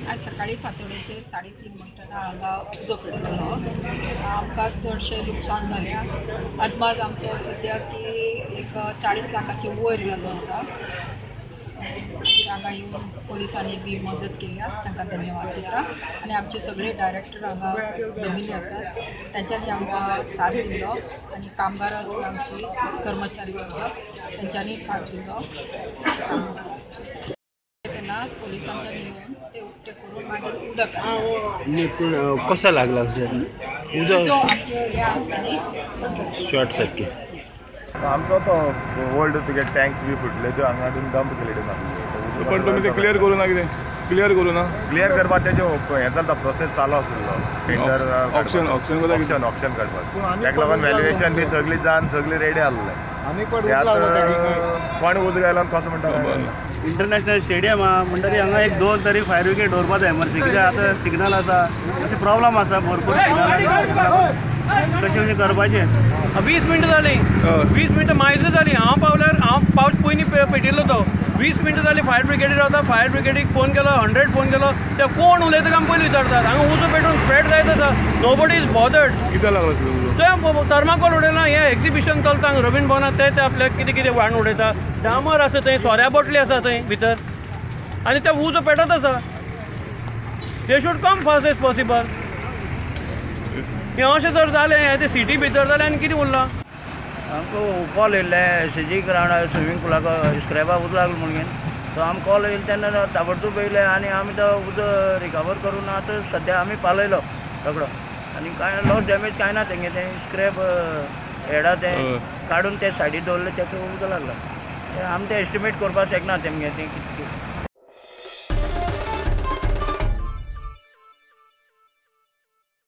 आज सकाळी फांतोडेचेर 3:30 म्हणटना हांगा उजो पेटलेलो. आमकां चडशें लुकसाण जालें. अदमास आमचो सद्या की एक 40 लाखाचे वयर जाल्लो आसा. हांगा येवन पोलिसांनी बी मदत केल्या, तांकां धन्यवाद दिता. आनी आमचे सगळे डायरेक्टर हांगा जमिल्ले आसात, तांच्यांनी आमकां साथ दिल्लो. आनी कामगार आसले आमची कर्मचारी वर्ग, तांच्यांनी साथ दिल्लो. तेन्ना पोलिसांच्यानी येवन ते उक्ते करून मागीर उदक पूण कसो लागला उजो आमचे हे आसा न्ही शॉर्ट सर्किट. आमचो तो ओल्ड तुगे टँक्स बी फुटले त्यो हांगा हाडून डंप केले. पण तुमी ते क्लियर करू ना, कितें क्लियर करू ना? क्लियर करपाक तेजें हें चलता, प्रोसेस चालू आसलो. Tender auction auction auction auction काडपाक ताका लागून व्हॅल्युएशन बी सगळी जावन सगळी रेडी आसलें. कोण उदक आयलो कसो म्हणटा. इंटरनॅशनल स्टेडियम आहा म्हणटरी हांगा एक 2 तरी फायर ब्रिगेड दवरपा जाय एमरजन्सी. कित्याक आतां सिग्नल आसा, अशें प्रॉब्लम आसा भरपूर सिग्नल तशें म्हणजे करपाचें. 20 मिनटां जालीं, 20 मिनटां मायज जालीं. हांव पावल्यार हांव पावस पयलीं पेटिल्लो तो 20 मिनटां जालीं फायर ब्रिगेडीर रावता. फायर ब्रिगेडीक फोन केलो, 100 फोन केलो. ते कोण उलयता काय पयलीं विचारतात. हांगा उजो पेटून स्प्रेड जायत आसा. Nobody is bothered. कितें लागलो थंय थर्माकोल उडयला. हें एक्झिबिशन चलता हांगा रवींद्र भवनात, ते ते आपल्याक कितें कितें वाण उडयता. डामर आसा थंय, सोऱ्या बोटली आसा थंय भितर, आनी ते उजो पेटत आसा. They should come fast as possible. हें अशें जर जालें, हें ते सिटी भितर जालें आनी कितें उरलां. आमकां कॉल येयल्ले एस जी ग्रावंडार स्विमींग पुलाक स्क्रॅपाक उजो लागलो म्हणून. सो आमकां कॉल येयलो तेन्ना ताबडतोब येयले आनी आमी तो उजो रिकवर करून आतां सद्या आमी पालयलो सगळो. आनी कांय लॉस डॅमेज कांय ना तेंगे. तें स्क्रॅप हेडा तें काडून ते सायडीक दवरले, तेका उजो लागलो. आमी तें एस्टिमेट करपाक शकना तेमगे तें कितकें.